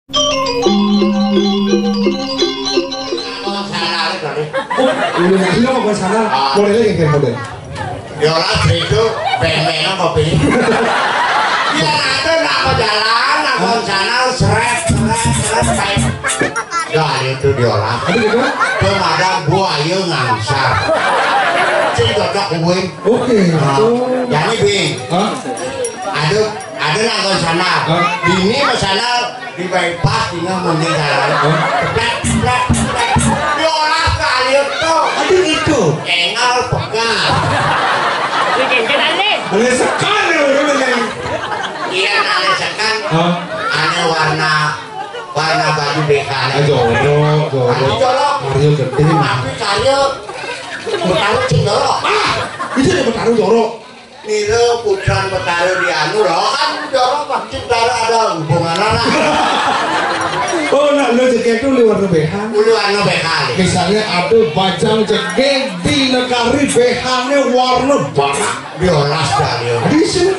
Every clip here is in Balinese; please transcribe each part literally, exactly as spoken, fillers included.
Sandal to, Dik. Oh, iya, iya, kok sandal. Ah. Modelnya kayak model. Ya ora, itu ben-ben apa, Dik? Ya, ada nak jalan, nak sandal, seret, seret, seret, kayak. Ya, itu diolah. Apa gitu? Pemadam buaya ngangsar. Sing cocok kuwi. Oke. Nah, oh. Jadi, Bing. Hah? Ada, ada nang kon sana. Hah? Bini mah sana di bypass, tinggal mending jalan. Hah? Plek, plek, plek. Diolah kali itu. Ada gitu. Engal pegal. Itu jenjang, Dik. Ada sekan ya, udah, udah. Iya, ada sekan. Hah? Ada warna, warna baju B K. Ah, jorok, jorok. Tapi jorok. Mario gede. Tapi saya bertaruh sing jorok. Ah, itu dia bertaruh jorok. Mira putran bertaruh di anu loh, kan jorok pasti bertaruh ada hubungan anak. Oh, nak lo jegég tuh liwat warna B H. Liwat warna B H, Dik. Misalnya ada bajang jegég di negari B H-nya warna barak. Diolah sekali. Di sini.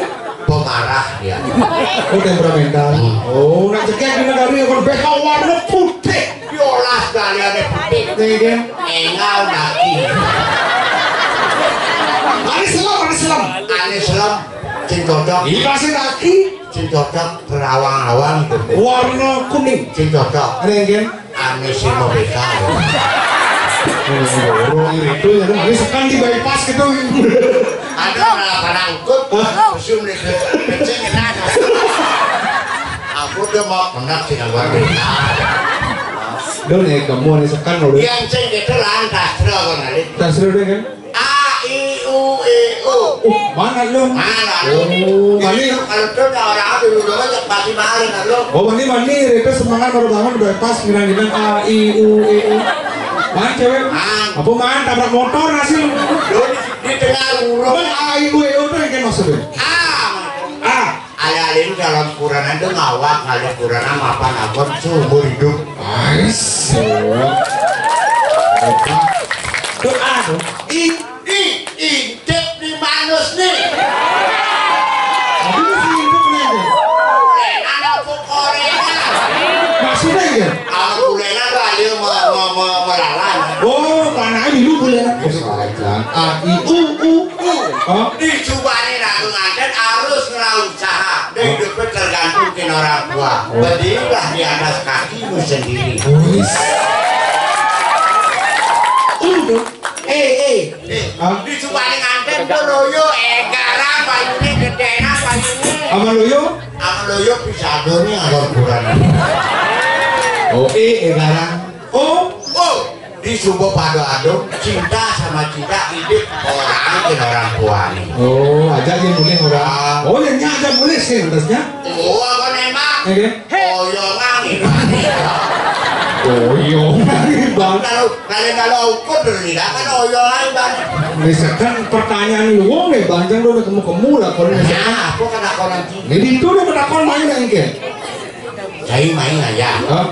Pemarah dia. Oh, temperamental. Hmm. Oh, nak jegég di negari yang B H warna putih. Diolah sekalian putih. Nih, kan? Engal daki. Ane selem, ane selem. Ane selem. Sing cocok. Iya, pasti daki. Sing cocok terawang-awang gitu. Warna kuning. Sing cocok. Ada yang, kan? Ane sing mau beda. Orang itu ya, kan? Ini sekarang di bypass gitu. Ada malah pada ukut. Hah? Museum nih. Kencing kita. Aku udah mau kena sih, nggak bisa. Dong, nih, kamu nih sekarang udah. Yang sing kita lantas, terus, kan, kali. Tas dulu deh, kan? A, I, U, E, U. Uh, mana lu? Mana lu? Oh, ini mana? Kalau tuh orang aku dulu aja pasti maling, kan, lu. Oh, mana, mana itu semangat baru bangun, udah pas, gini-gini, A, I, U, E, U. Mana cewek? Mana? Apa mana? Tabrak motor, hasil. Lu di, di tengah lurus. Mana A, I, U, E, U tuh yang kayak maksudnya? A. A. Alih-alih dalam Quran itu ngawak, ngalih Quran mapan abot seumur hidup. Ais, sewot. Doa dong. I, i, intip di manus nih. Tapi masih hidup nih, ya? Bulenan apa Korea? Maksudnya, ya? Kalau bulenan tuh aja me-, me-, me-, melalang. Oh, panahnya dulu bulenan. Oh, salah. A, I, U, U. Hah? Dijubani nak nganten harus ngerawat usaha. Dia hidupnya tergantung ke orang tua. Berdirilah di atas kakimu sendiri. Wis. Udah. Eh, eh. Eh, hah? Dijubani nganten, gua loyo, eh, garang, bayune, gedena, bayune. Sama loyo? Sama loyo, pisado nih, ada ukuran. Oh, eh, eh, garang. Oh. Oh. Di subuh pada adem, cinta sama cinta, hidup orang dengan orang tua nih. Oh, aja dia mulih orang. Ah. Oh, ya, nya aja mulih sih, terusnya. Oh, apa nembak? Ya, kan? Oyongan nih, Bang. Oyongan nih, Bang. Kalau, kalau, kalau ukur dulu nih, kan oyongan, Bang. Misalkan pertanyaan lu, wong nih, Bang, jangan udah kemu-kemu lah, kalau misalkan. Nah, aku kena koran sih. Jadi itu udah kena koran main, kan? Saya main aja. Hah?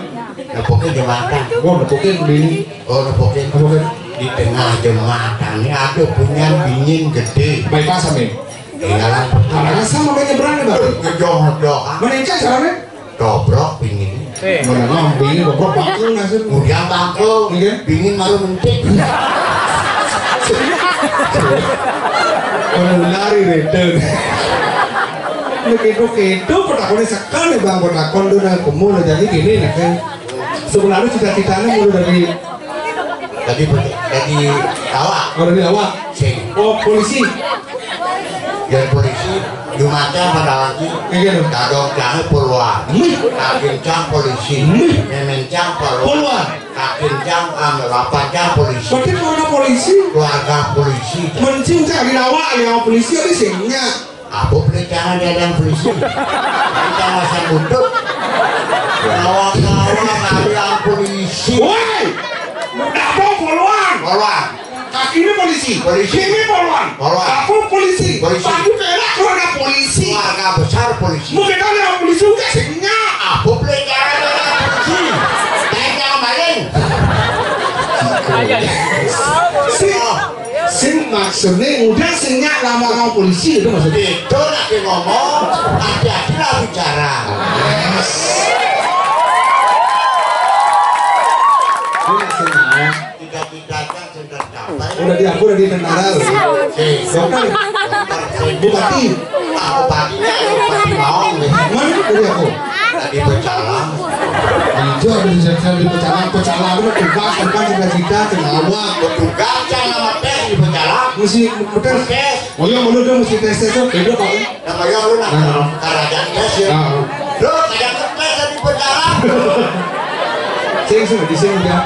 Nepukin jembatan. Oh, nepukin di ini. Oh, nepukin. Nepukin. Di tengah jembatan ini ada punya bingin gede. Bypass, Amin. Di dalam. Karena sama main nyebrang nih, Bang. Ngejong-ngejong. Mana yang caranya? Dobrok bingin. Eh. Mana mau bingin dobrok bangkung nasib. Kemudian bangkung. Iya. Bingin malu mentik. Kalau lari rete. Ini kedo-kedo, pertakonnya sekali, Bang, pertakon tuh udah kemu, udah jadi gini, nah, kan. Sebenarnya cita-citanya mulai dari tadi, tadi awak. Oh, dari awak. Sing. Oh, polisi. Yang polisi, Jumatan pada lagi. Iya, loh. Dadong jangan puluhan. Mih. Kakin cang polisi. Mih. Memen cang puluhan. Puluhan. Kakin cang, ah, lapan cang polisi. Berarti keluarga polisi? Keluarga polisi. Mencing cari awak, yang polisi ada singnya. Apa pelecehan dia yang polisi? Kita masa butuh. Kawan-kawan ada yang polisi. Woi! Apa polwan? Polwan. Kaki ini polisi. Polisi. Ini polwan. Polwan. Aku polisi. Polisi. Baju kerak keluarga polisi. Keluarga besar polisi. Mungkin ada yang polisi juga sih. Nya. Apa pelecehan dia yang polisi? Tanya maling. Sing, sing maksudnya udah sing nyak lama-lama polisi itu maksudnya. Itu lagi ngomong, hati-hati lah bicara. Yes. Cita-cita kan sudah capai. Udah di aku udah di tentara loh. Oke. Dokter. Dokter. Bupati. Ah, bupatinya, bupati Maong nih. Mana dari aku? Tadi pecalang. Itu ada di sana di pecalang, pecalang itu tugas, bukan cita-cita, cengawa. Petugas yang nama tes di pecalang. Mesti tes. Tes. Oh iya, menurut dia mesti tes tes tuh, beda kok. Nah, kayak lu nah, nah, kerajaan tes ya. Nah. Lu kayak tes di penjara. Sing, sing, di sini ya.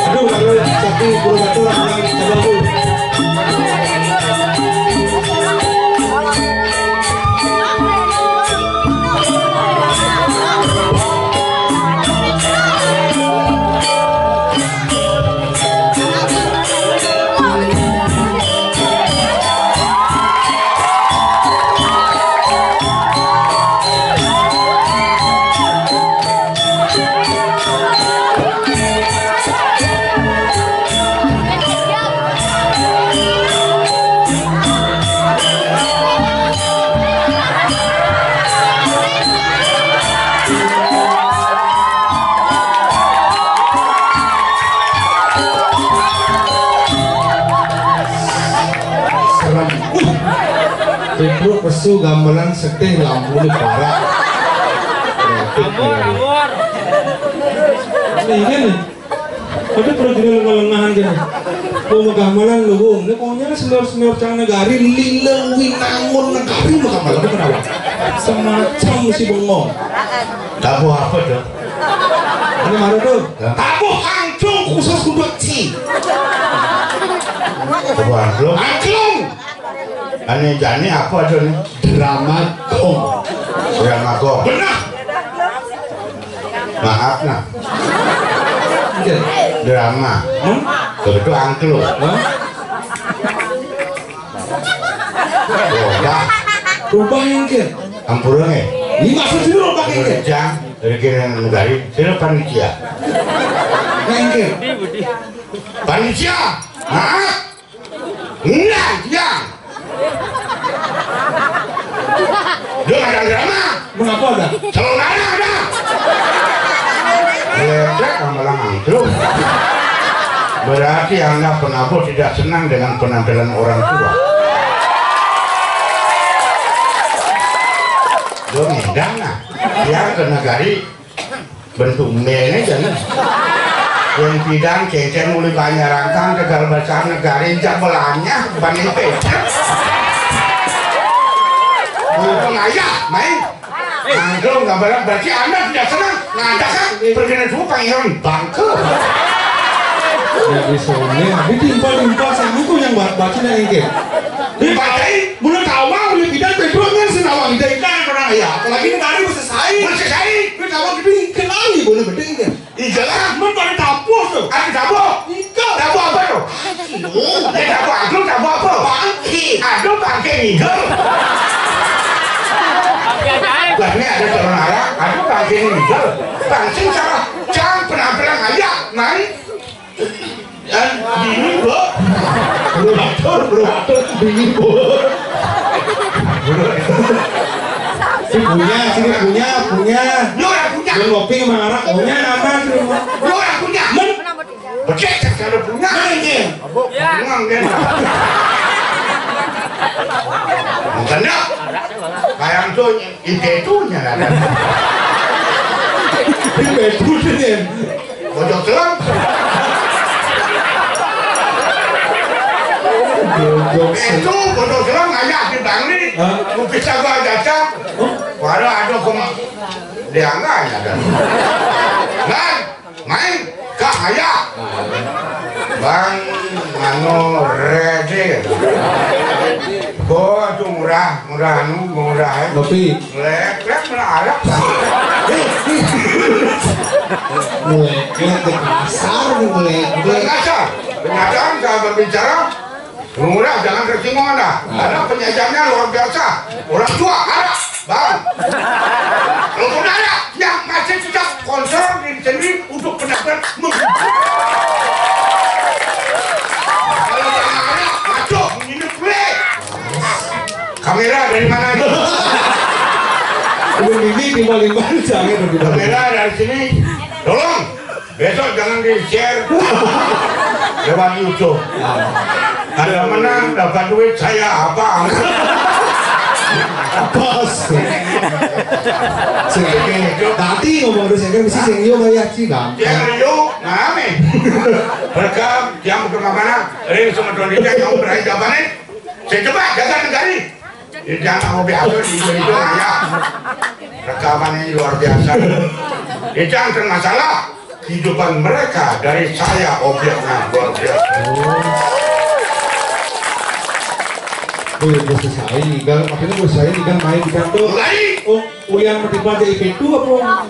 Aduh, aduh, satu, puluh satu, orang, orang, orang, orang. Serem. Wih. Petruk pesu gamelan setih lampu di parak. Kreatif. Ngawur, ya. Ngawur. Ini, ini nih. Tapi perlu juga lengah-lengahan gini. Mau gamelan lu, Bung. Ini pokoknya senior-senior cang negari, lileng winangun negari mau gamelan. Kenapa? Semacam si bengong. Tabuh apa tuh? Ini mana tuh? Hah? Tabuh angklung khusus kudu ci. Tabuh angklung? Angklung. Ane jani apa tuh nih? Drama gong. Drama gong. Benar. Maaf nah. Iya. Drama. Hmm? Begitu angklung. Hah? Rubah. Rubah yang ke? Ampura nih. Ini maksud sih rubah yang ke? Jang, dari kiri negari, sini panitia. Yang ke? Panitia. Hah? Enggak, Jang. Lu ada drama. Mengapa ada? Saudara ada. Ledek sama orang angklung. Berarti Anda penabuh tidak senang dengan penampilan orang tua. Lu ngedang nah. Yang ke negari bentuk mene jangan. Yang tidak cecen mulai banyak rantang tegal besar negara yang belanya banding pecah. Mau pengayah main. Angklung gambaran berarti Anda tidak senang. Ngajak kan pergi dulu pangeran bangke. Ya bisa ini. Ini timpal timpal sama itu yang baca yang ini. Dipakai, mulai tawa, mulai pindah, petrol kan senawang, tidak ikan pernah ya. Apalagi negara bisa sai. Bisa sai. Bisa tawa gitu, kenali, boleh bedeng kan. Iyalah, mun pada tapuh tuh. Ada tapuh. Ikan. Tapuh apa tuh? Aduh. Ya tapuh aduh, tapuh apa? Bangke. Aduh, bangke ngigal. Bangke aja. Lah, ini ada orang Arab, aduh, bangke ngigal. Bangke salah. Jangan penampilan aja, mari. Kan dingin, Bu. Bro, atur, bro, atur, dingin, Bu. Sing punya, sing punya, punya. Lu ora punya. Lu ngopi sama arak, punya nama sih. Lu ora punya. Men. Becek, kalau punya. Nah, ini. Punya, kan? Bukan dah. Kayak tuh, ide itunya, kan? Ide itunya. Bodoh kelam. Bodoh. Itu bodoh kelam ngajak di Bangli. Hah? Mau pisah gua jajak. Hah? Waduh, aduh, kok ma-, dia nggak ada. Bang, main, Kak, ayo. Bang, anu, ready. Gua tuh murah, murah anu, murah, eh. Ngopi. Melek, melek, melek, Arab. Melek, melek, kasar, melek, melek. Kasar. Kenyataan saya berbicara, murah, jangan tersinggung Anda. Karena penyajiannya luar biasa. Orang tua, Arab, Bang. Kalau pun ada yang masih tetap kontrol diri sendiri untuk penampilan menghibur. Kalau yang ada, ngaco, menghina kulit. Kamera dari mana nih? Ini di Palembang jangan di Palembang. Kamera dari sini, tolong besok jangan di-share lewat YouTube. Ada menang, dapat duit, saya apa? Bos. Sing, nanti ngomong terus ya kan, mesti sing yo kayak Cina. Yang Rio ngalami rekam yang kemana-mana, ring sama Indonesia yang berai jawabannya. Saya coba jaga negari. Ijang mau biasa di itu ya. Rekaman ini luar biasa. Ijang masalah kehidupan mereka dari saya objeknya luar biasa. Oh ya, bos saya ini kan, makanya bos saya ini kan main di kantor. Mulai. Oh, ulian mati pada I P itu apa?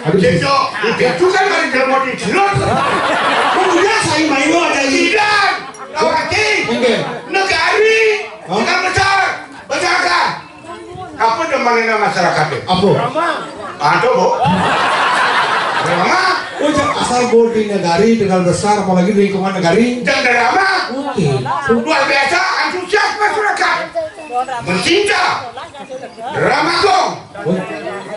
Aduh, Cocok, I P itu kan ada dalam mati jeruk. Oh, udah saya main lo ada ini. Tidak. Kawati. Enggak. Negari. Hah? Dengan besar. Masyarakat. Apa namanya masyarakat itu? Apa? Ada, Bu. Drama. Oh, jangan asal, Bu, di negari dengan besar, apalagi di lingkungan negari. Dan drama. Oke. Luar biasa antusias masyarakat. Mencinta. Drama Gong. Oh.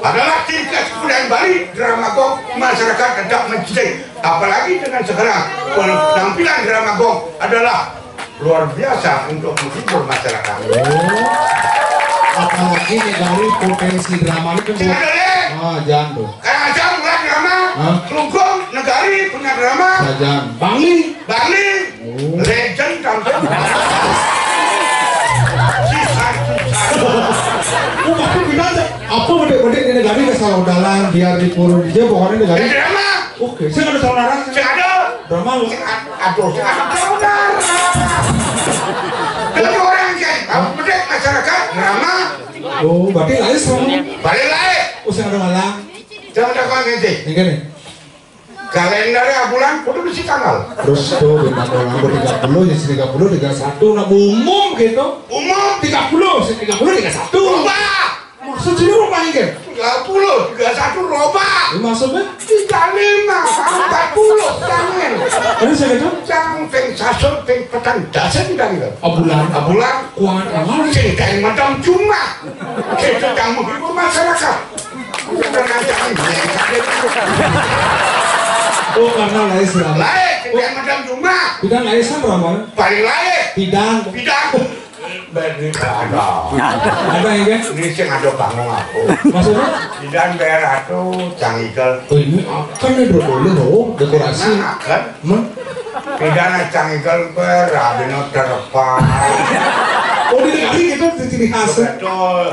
Adalah tingkat kebudayaan Bali, drama Gong, masyarakat tetap mencintai. Apalagi dengan sekarang, penampilan drama Gong adalah luar biasa untuk menghibur masyarakat. Oh. Apalagi negari potensi drama ini kan. Sing ada, Le. Ah, jangan tuh. Karena aja mulai drama, Hah? Klungkung, negari punya drama. Sajan. Bangli. Bangli. Oh. Legend tampil. Sisa, sisa. Oh, tapi gimana? Apa bedek-bedek di negari ke salah dalan, biar dipurun aja, pokoknya negari. Drama. Oke, saya nggak ada salah narasi. Sing ada. Drama lu. Sing ad-, aduh, sing ada saudara. Kalau orang kan, apa bedek masyarakat, drama. Oh, berarti lain sama. Balik lain. Oh, saya ada malah. Jangan ada kau ngerti. Ini kan nih. Kalender ya bulan, kudu bisi tanggal. Terus tuh, bintang orang ber tiga puluh, ya tiga puluh, tiga satu, nah umum gitu. Umum. Tiga puluh, tiga puluh, tiga satu. Wah. Maksud sini apa nih, Ken? Tiga puluh, tiga satu, roba. Ya, maksudnya? Tiga lima, empat puluh, jangan. Terus saya kata? Jangan peng sasur, peng petang, dasar tidak gitu. A bulan. A bulan. Kuat amat. Sing kayak macam cuma. Itu yang menghibur masyarakat. Bukan nanti. Oh, karena lain selama. Lain, sing kayak macam cuma. Tidak lain sama, Bang. Paling lain. Tidak. Tidak. Beri ada. Ada ya, kan? Ini sing ada panggung aku. Maksudnya? Di dan daerah tuh cangigel. Oh, ini akan nih, bro, boleh, loh, dekorasi. Nah, kan? Hmm? Pidana cangigel berabino terpal. Oh, di negeri gitu, di ciri khasnya. Betul.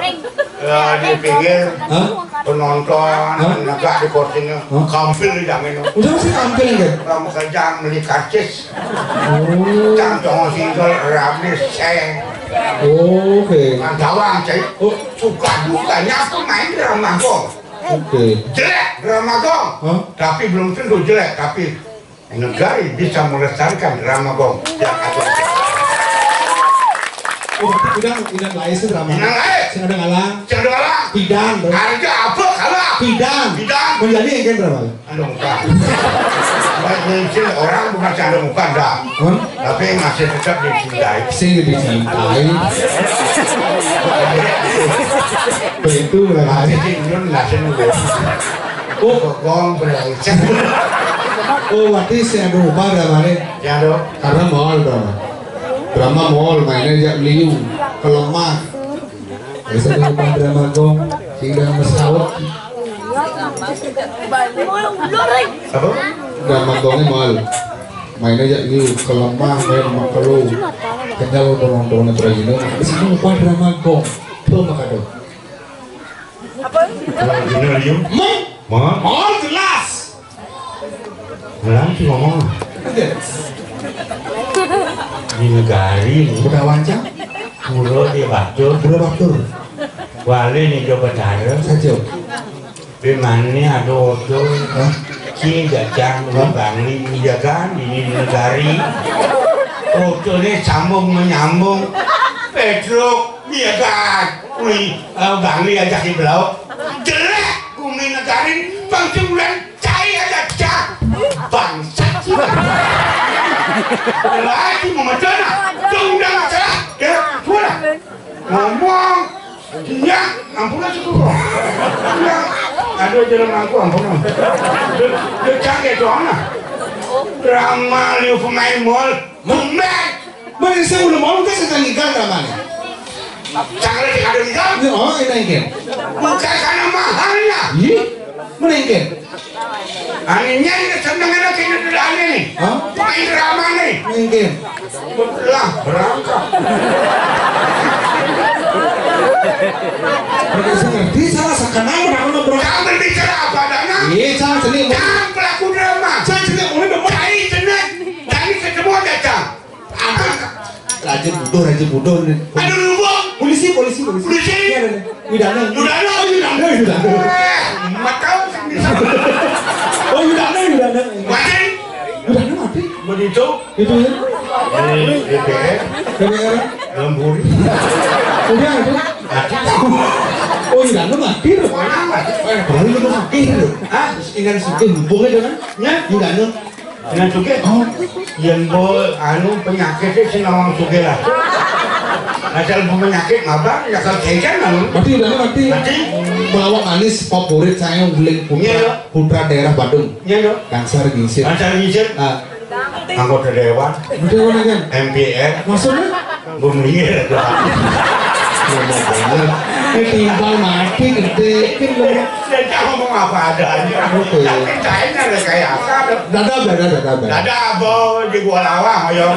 Ya, di pinggir. Hah? Penonton, Hah? Negak di kursinya, Hah? Kampil di jamino. Udah sih kampil, kan? Kamu kerja beli karcis. Oh. Cang tongo singgel rabis, seng. Oke. Nah, gawang, cai. Oh. Suka dukanya aku main drama gong. Oke. Jelek drama gong. Hah? Tapi belum tentu jelek, tapi negari bisa melestarikan drama gong yang ada. Oh, tapi tidak, tidak lain sih drama. Tidak lain. Sing ada ngalang. Sing ada ngalang. Tidak, dong. Harga apa kalah? Tidak. Tidak. Menjadi yang kan drama. Anu muka. Mungkin orang bukan canda muka, enggak. Hah? Tapi masih tetap dicintai. Sing dicintai. Begitu lah. Jadi, Yun, nggak sih, nunggu. Oh. Gong, berlalu. Oh, berarti saya ada ubah drama nih. Ya, dong. Karena mall drama. Drama mall, mainnya jak liu, kelemah. Bisa di rumah drama gong, tinggal mesawat. Apa? Drama gongnya mahal. Mainnya jak liu, kelemah, main sama kelu. Kenyal udah nontonnya beragino. Di sini lupa drama gong. Tuh, maka tuh. Apa? Beragino, liu. Mah? Mah? Mahal jelas. Langsung ngomong. Di negari, udah wancang. Mula di batur. Udah batur. Wali nih, coba cara. Saja. Di mana ada ojo? Hah? Ci jajang, Hah? Bangli, iya kan? Ini di negari. Ojo nih sambung menyambung. Petruk, iya kan? Wih, eh, Bangli aja di belau. Jelek, bumi negari, bangsa bulan. Cai aja dah. Bangsat sih. Lagi mau macam mana? Tuh udah masalah. Ya, udah. Ngomong. Ya, ampun aja tuh. Ya, aduh, jalan aku ampun. Dia cangkeh doang lah. Drama liu pemain mall. Mumbai. Mana saya udah mau, kan saya tinggal drama nih. Cangkeh di kado tinggal. Ya, oh, ini engke. Bukan karena mahalnya. Iya, mana engke? Ane nyai seneng enak ini dulu ane nih. Hah? Main drama nih. Mungkin. Lah, berangkat. Berarti saya ngerti, salah sekarang udah mau berangkat. Jangan berbicara apa adanya. Iya, jangan seni. Jangan pelaku drama. Jangan seni, udah mau. Cari seneng. Cari ketemu aja, Cang. Raja Budo, Raja Budo nih. Aduh, lu, Bang. Polisi, polisi, polisi. Polisi? Iya, iya. Yudana. Yudana? Oh, Yudana, Yudana. Eh, mat kau. Oh, Yudana, Yudana. Mati. Yudana mati. Begitu. Itu ya. Di D P R. D P R. Lembur. Udah ada. Mati. Oh, Yudana mati loh. Mana mati? Eh, baru lu mati loh. Ah, dengan sedih hubungnya dengan. Ya, Yudana. Dengan sugih? Oh. Yen mbok anu penyakit sih sing nawang sugih lah. Asal penyakit ngapa? Ya kan cencen anu. Mati, udah mati. Mati. Pelawak manis favorit saya, Wuling Putra, iya, iya, putra daerah Badung. Iya, iya. Kansar Gingsir. Kansar Gingsir. Ah. Anggota dewan. Udah mana kan? M P R. Maksudnya? Gue minggir aja. Ngomong bener. Ini timpal mati gede. Ini ngomong. Dia ngomong apa adanya. Oke. Tapi cairnya ada kayak apa tuh? Dada, dada, dada, dada. Dada apa di gua lawang, ayo.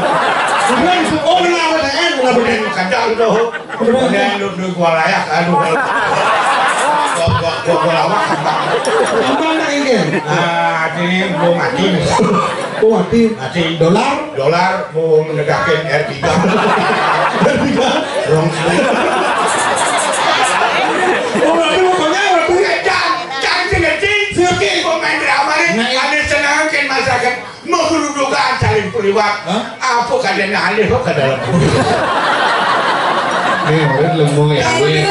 Udah, oh, kenapa T N? Kenapa T N? Udah, kadang tuh. Udah. Udah, lu, lu gua layak, aduh. Gua, gua, gua, gua lawang. Apa anak ini? Ah, ini gua mati. Oh, mati. Mati. Dolar? Dolar mau menegakkan R tiga. R tiga? Rong kali. Oh, berarti mau banyak, berarti? Eh, jangan, jangan sih, ngerti? Ngerti. Pemain drama nih, nah, iya, ada senangkan masyarakat. Mau kedudukan saling peliwat. Hah? Apa kadang alih kok ke dalam. Nih, murid lemu ya, gue.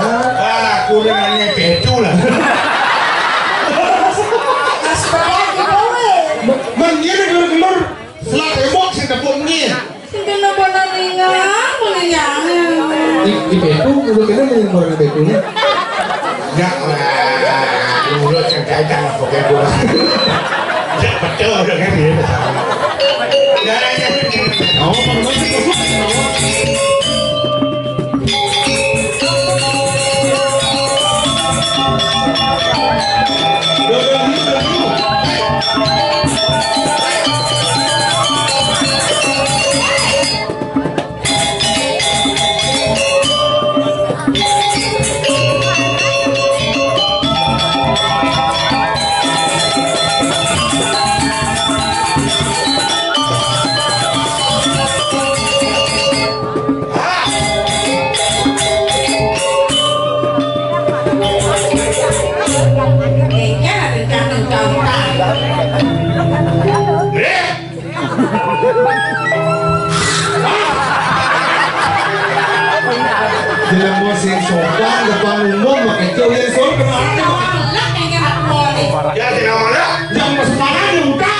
Wah, kurangnya betul lah. Astagfirullah. Men, dia ada gelur-gelur. Selat tembok sing tepuk ni. Sing kena bola ringan, bola ringan. Di, di betul, udah kena dengan bola betul ni. Ya, mulut yang kaitan apa kayak gua. Ya, betul, udah kan dia. Darahnya tuh. Oh, Jelema sing sopan depan umum, pakai cowok yang sopan, kemana? Ya, tidak mana? Yang pas mana dibuka?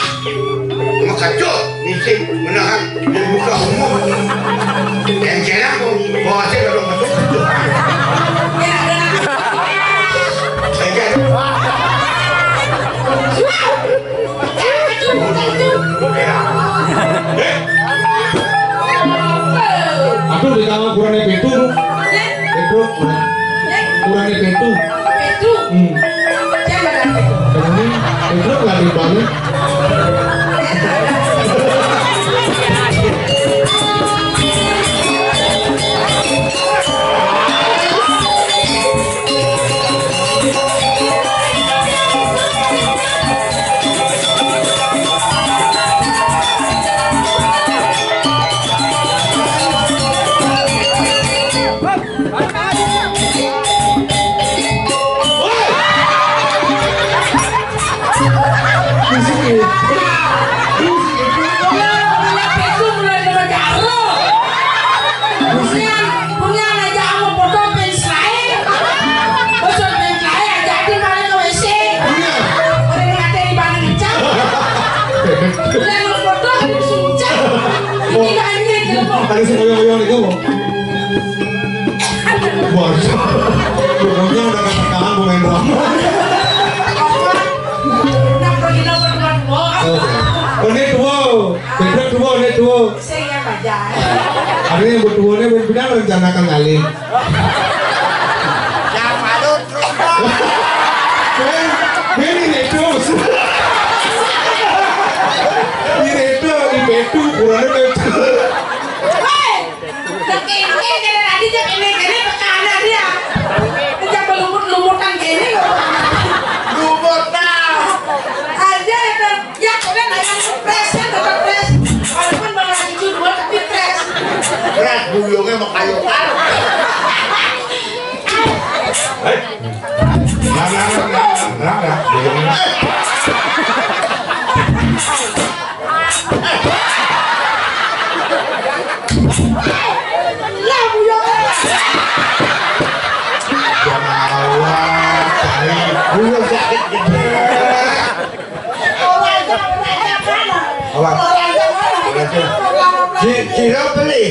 Maka cok, misi menahan dibuka umum. Yang kena pun bawa saya kalau masuk. Saya kan. Aduh, di kamar kurangnya pintu, Bro. Pintu, kurang. Kurangnya pintu. Pintu? Hmm. Jangan ada pintu. Ini pintu nggak dibangun. Ada sing koyo-koyo niku. Waduh. Pokoknya udah katakan pemain drama. Oh, ini duo. Beda duo, ini duo. Saya pajar. Ada yang berdua ini benar rencanakan kali. Yang malu terus. Ben, ben ini itu. Ini itu, ini itu, kurangnya itu. Hei, udah kengke dari tadi dia kene-kene tekanan dia. Dia belumut-lumutan kene loh. Lumut dah. Aja itu. Ya, kalian akan stres kan, tetap stres. Walaupun baru lagi dua, tapi stres. Berat buyungnya mau kayu kar. Hei. Nah, nah, nah, nah, nah, nah. Lah, buyung. Jangan awal, cari. Buyung sakit gede. Awas. Awas. Ki-, kira beli.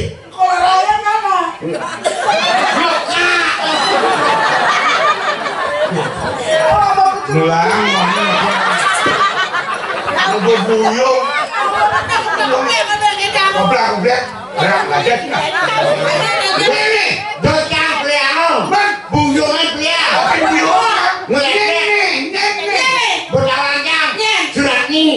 Nulang, nulang. Ngebut buyung. Goblak, goblak. Ora lagi. Ini, bocah beliau. Bang, buyungan beliau. Buyungan. Ngeledek. Ini, ini, ini. Bocah lancang. Surat nih.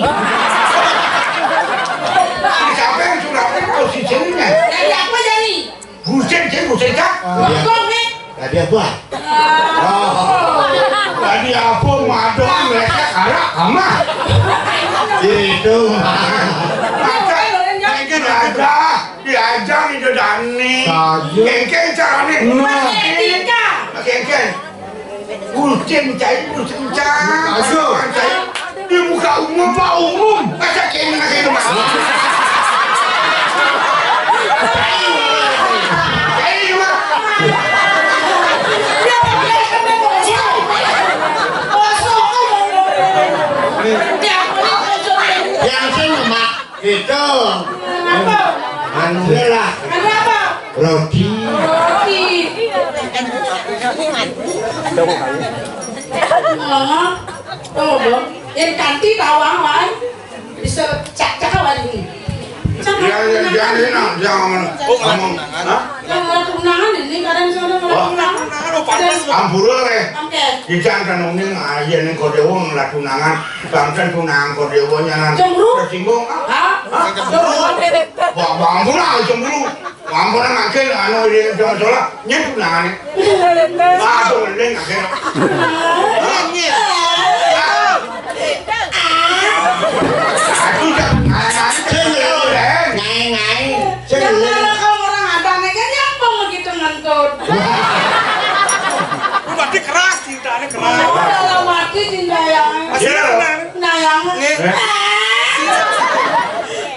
Siapa yang suratnya posisinya? Dari apa jadi? Busen, sih, busen, Kak. Iya. Kok, nih? Tadi apa? Oh. Tadi apa? Madon, mereka karak, ama. Itu, mah. Masa, mungkin ada. Diajak Ida Dani. Saja. Kengkeng carane. Nah. Pakai etika. Pakai kengkeng. Ultin cai, ultin cai. Aduh. Cai. Di muka umum, Pak, umum. Masa kengkeng pakai itu, Mas? Cai, cai, Mas. Yang sing, Mak. Gitu. Apa? Anu lah. Anu apa? Roti. Roti. Oh, oh, Bang. Yang kanti tawang, Wan. Bisa cak-cak, Wan, ini. Jangan, jangan, jangan, jangan ngomong. Hah? Yang lagi tunangan ini, kadang sono lagi tunangan. Ada ampura, le. Oke. Kita kan ngomongin, ah, iya, ning kode wong lagi tunangan. Bangsa tunangan kode wong, jangan tersinggung. Hah? Hah? Cemburu. Bang, bang, ampura, cemburu. Ampura, makin, anu, ini, jangan salah. Nyet tunangane. Waduh, ngeling akhirnya. Aduh, jangan, jangan, jangan. Ngae-ngae. Sing ngeling. Kalau orang ada, kan nyambung gitu ngentut. Lu berarti keras, cintanya keras. Oh, dalam hati cinta yang Masih tenang. Nayang. Nggih.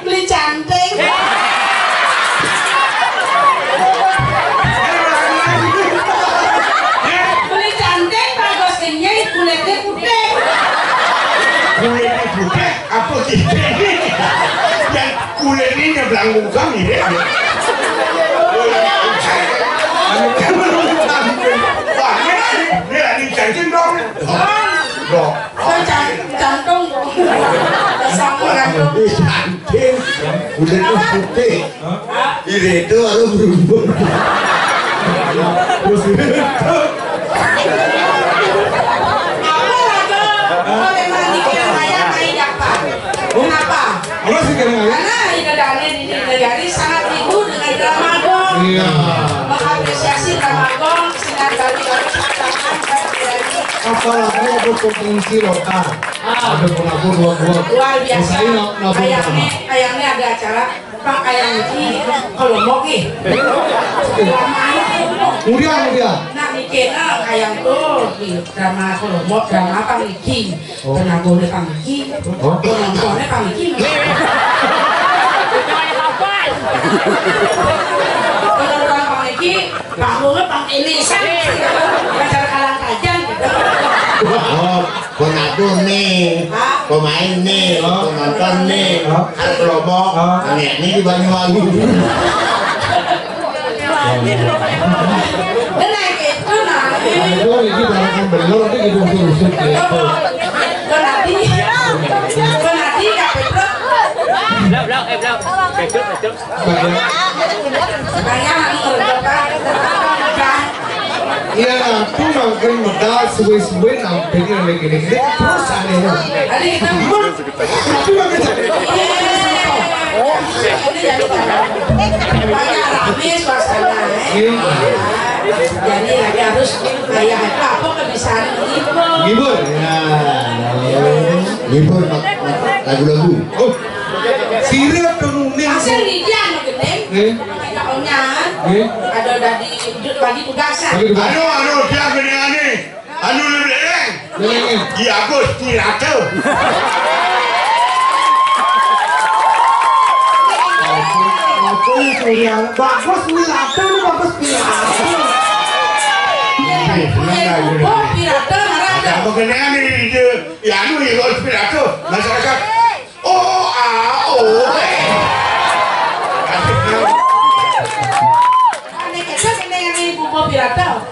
Beli cantik. Beli cantik, bagus ini, kulitnya putih. Kulitnya putih, apa kita ini? Dan kulitnya nyebrang muka, mirip. Wah, ini, ini cantik dong. Loh. Saya jan-, jantung. Sama jantung. Ini cantik. Udah itu putih. Ini itu harus berubah. Terus ini. Apa lah tuh? Kalau memang dikira saya main apa? Kenapa? Apa sih kira-kira? Karena Ida Daniel ini negari sangat rindu dengan drama gong. Iya. Mengapresiasi drama gong, sinar baru-baru pasangan dan dari Apalagi ada potensi lokal. Ah. Ada penabur dua-dua. Luar biasa. Saya nggak nabur. Kayaknya, sama. Kayaknya ada acara, Pak, kayak ini, kalau mau, nih. Kemudian, kemudian. Nah, mikirnya kayak tuh, di drama kalau mau, drama apa, nih? Oh. Penabur panggih, oh, penontonnya panggih. Penonton panggih, bangunnya panggih. Pacar kalang kajang. Oh, penabur nih, hah? Pemain nih, oh, penonton nih, oh, arep lomo, oh, nek ini di Banyuwangi. Benar gitu, nah. Aduh, ini barang belum, ini gitu, gitu, gitu. Kok nanti, kok nanti nggak Petruk? Belum, belum, eh, belum. Petruk, Petruk. Iya, aku makan medal suwe-suwe nampilin lagi gini-gini terus anehnya. Tapi makan jadi. Banyak rame suasana, eh. Iya. Jadi lagi harus kayak apa, apa kebiasaan gitu. Ngibur, ya. Ngibur, mak-, mak-, lagu-lagu. Oh, sirip tuh nuning. Asal lidian, Gendeng. Nggih. Kita punya. Nggih. Ada dari bagi tugasnya. Bagi tugas. Anu, anu, siap ini, ani. Anu, leleng. Leleng. Di Agus, di Ratu. Apa itu yang bagus, Wirata, ini bagus, Wirata. Iya, iya, iya. Oh, Wirata, marah. Ada apa kena ni, dia? Ya, anu, ya, Wirata. Masyarakat. Oh, ah, oh, eh. Ane kecil kena yang ibu mau pirata.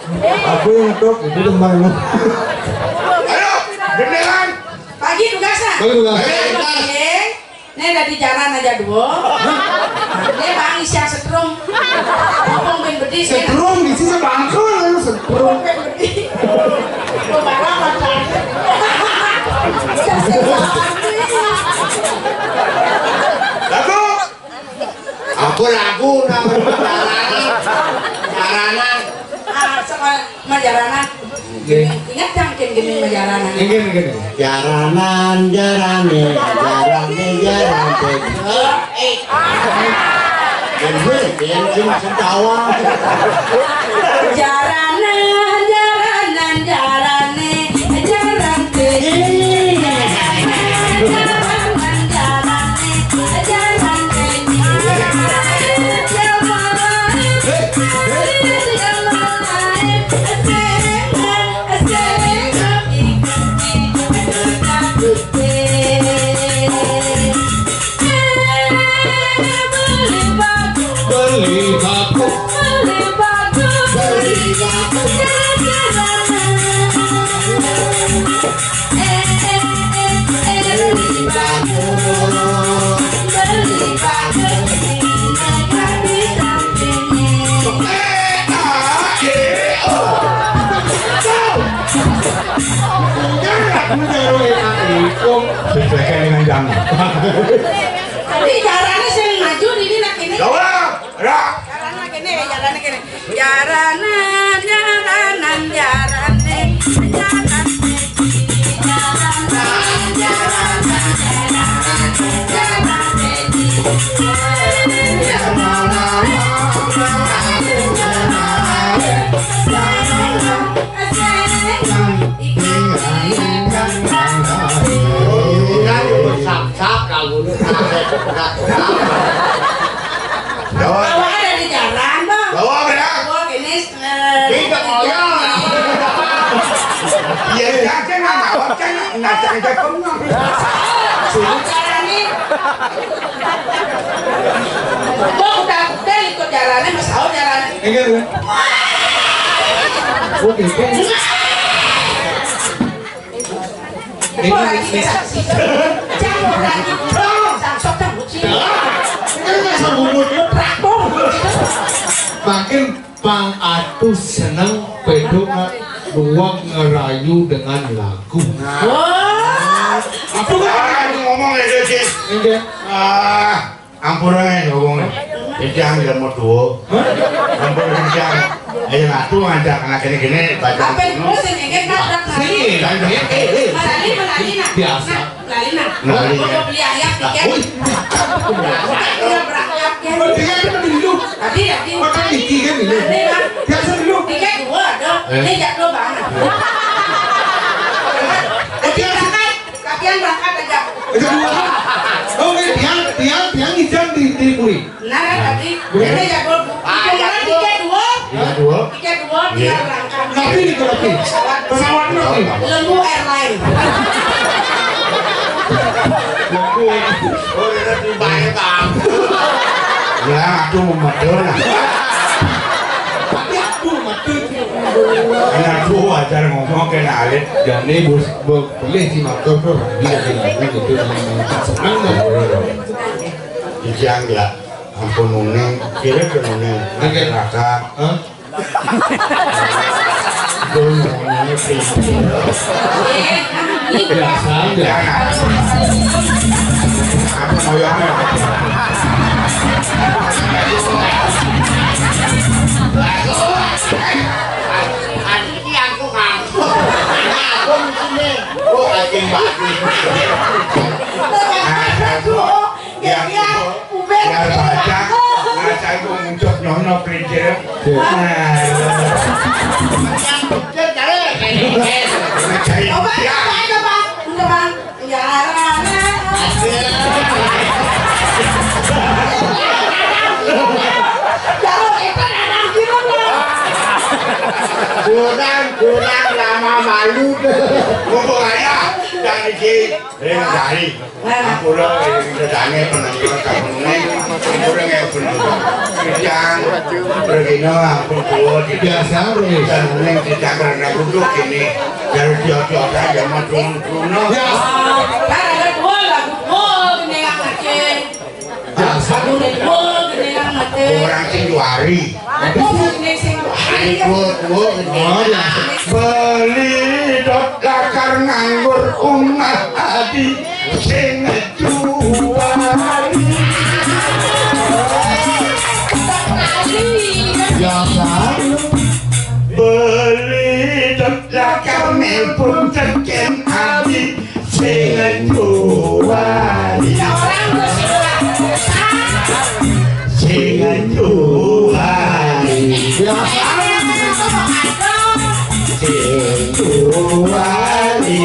Aku yang ngetok, itu tuh malu. Ayo, beneran. Pagi tugasnya. Pagi tugas. Pagi tugas. Ini dari jalan aja dua. Ini bang isi yang setrum. Ngomong ben bedi. Setrum, isi sebangkul, lalu setrum. Ngomong ben bedi. Lagu. Apa lagu namanya? Jaranan. Jaranan. Ah, sama, sama jaranan. Nggih. Ingat kan, kin gini sama jaranan. Nggih, nggih, nggih. Jaranan, jarane, jarane, jarane. Eh, eh. Yen gue, yen gue maksud tawa. Jaranan, jaranan, jarane, jarane. Beli batu. Beli batu. Beli batu. Beli batu. Beli batu. Eh, ah, eh, oh. Jangan aku nyuruh aku. Sesuaikan dengan zaman. Tapi caranya sing maju ini nak ini. Jawab. Ra. Jalanan kene, jalanan kene. Jalanan, jalanan, jalanan, jalanan, jalanan, jalanan, jalanan. Sap-sap kalau lu. Awak ada di jalan, Bang. Bawa apa ya? Bawa gini, eh, tidak mau ya. Iya, iya, kan nggak tahu, kan nggak tahu, kan nggak tahu. Jalan nih. Kok udah, udah ikut jalannya, Mas Aul jalan. Enggak, enggak. Oke, oke. Ini, ini. Makin pang atuh seneng pedung luang ngerayu dengan lagu. Wah. Apa kan ngomong ya, Cik? Enggak. Ah. Ampun ae ngomong. Iki angel mau tuwa. Ampun iki. Ayo ngadu ngajak anak kene kene baca. Apa yang bosen ya kan? Sini kan, eh, eh, eh. Melali, melali, nak. Biasa. Nak, melali, nak. Melali, ya. Mau beli ayam tiket. Wih. Udah berangkat ya. Berangkat kan dulu. Tadi, tadi. Makan iki kan ini. Tadi, Bang. Biasa dulu. Tiket dua, dong. Eh. Ini jadwal banget. Oke, berangkat. Latihan berangkat aja. Itu dua. Oh, ini tiang, tiang, tiang ngijan di, di puri. Nah, tadi. Ini ya, Bu. Tiket dua. Tiket dua. Tiket dua, tinggal berangkat. Tapi ini berarti. Pesawat. Pesawat berarti. Lembu Airline. Lembu. Oh, ini banyak tamu. Ya, aku mau matur lah. Anakku wajar ngomong kena alit. Jane bos, bos, boleh si motor tuh. Dia lagi gitu, seneng dong. Dijang lah. Ampun nuneng, kira ke nuneng. Oke. Neraka. Hah? Dong, ngomongnya sih. Biasa, biasa. Apa mau yang Ini aku ngantuk. Aku di sini. Oh, anjing bagus. Ya, ya, biar baca. Ngaca itu muncul nyono pelintir. Nah. Yang bener, Jare. Ngaca itu. Coba, ya. Coba, coba. Coba, Bang. Ya, kurang, kurang lama malu. Mumpung aja, jangan dikit. Eh, dari. Aku lo, eh, kita tanya penonton kamu nih. Kurang ya, penonton. Kijang, Regino, ampun, kuat. Biasa, Bro. Dan ini kita karena duduk ini. Dari tiap-tiap aja, mau turun-turun. Ya. Ada dua lagu, oh, ini yang kecil. Biasa. Ada dua, ini yang kecil. Orang sing juari. Aduh, ini sing juari. Aduh, dua, dua. Oh, ya. Beli dot dakar nganggur umah adi sing juari. Ya, kan? Beli dot dakar nelpon teken adi sing juari. Sing juari. Ya, sing juari.